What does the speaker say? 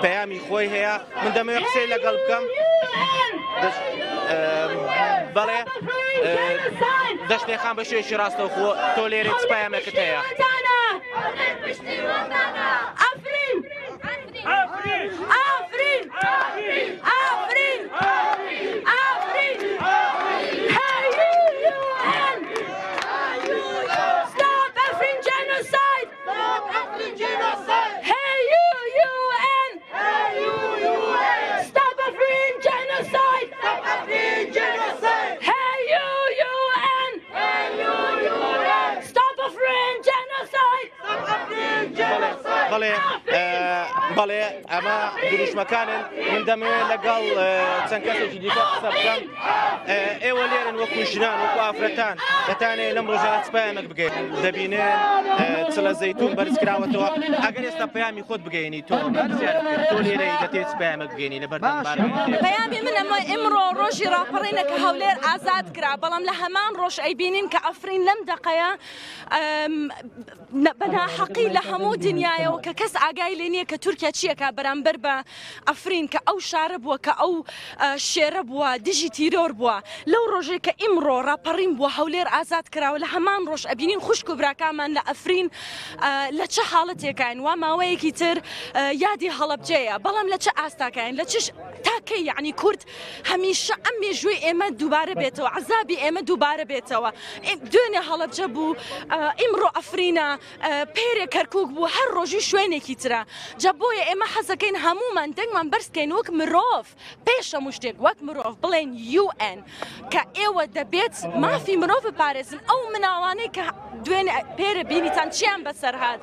پەیامی خۆی هەیە من دەمەوێت قسەی لەگەڵ بکەم بەڵێ دەشتێخان بە شێوەیەکی ڕاستەوخۆ تۆ لێرە چ پەیامێکت هەیە؟ بەڵێ بەڵێ ئەمە دروشمەکانن من دەمەوێت لەگەڵ چەند کەسێکی دیکە قسە بکەم ئێوە لێرن وەکو ژنان وەکو ئافرەتان دەتانێ لەم ڕۆژانە چ پەیامێک بگەین دەبینن چلە زەیتون بەرزکراوەتەوە ئەگەر ئێستا پەیامی خۆت بگەینی تۆ تۆ لێرەی دەتێت چ پەیامێک بگەینی لە بەردەم پەیامی من ئەمە ئمڕۆ ڕۆژی ڕاپەڕینە کە هەولێر ئازاد کرا بەڵام لە هەمان ڕۆژ ئەیبینین کە ئەفرین لەم دەقەیە بە ناحەقی لە هەموو دنیایەوە کە کەس ئاگای لێ نییە کە تورکیا چیەکا بەرامبەر بە ئەفرین کە ئەو شارە بووە کە ئەو شێرە بووە دژی تیرۆر بووە لەو ڕۆژێک کە ئیمڕۆ ڕاپەڕین بووە هەولێر ئازاد کراوە لە هەمان ڕۆژ ئەبینین خوشک و براکانمان لە ئەفرین لە چ حاڵەتێکین وا ماوەیەکی تر یادی هەڵەبجەیە بەڵام لە چ ئاستاکاین لە چش تا کەی یعنی کورد هەمیشە ئەم مێژووی ئێمە دووبارە بێتەوە عەزابی ئێمە دووبارە بێتەوە دوێنێ هەڵەبجە بوو ئیمڕۆ ئەفرینە پێرێ کەرکک بوو هەر ڕۆژی شوێنێکی ترە جا بۆیە ئێمە حەزەکەین هەمومان دەنگمان بەرزکەین وەک مرۆڤ پێش هەموو شتێک وەک مرۆڤ بڵێن UN کە ئێوە دەبێت مافی مرۆڤ بپارێزن ئەو مناڵانەی کە دوێنێ پێرە بینیتان چیان بەسەر هات.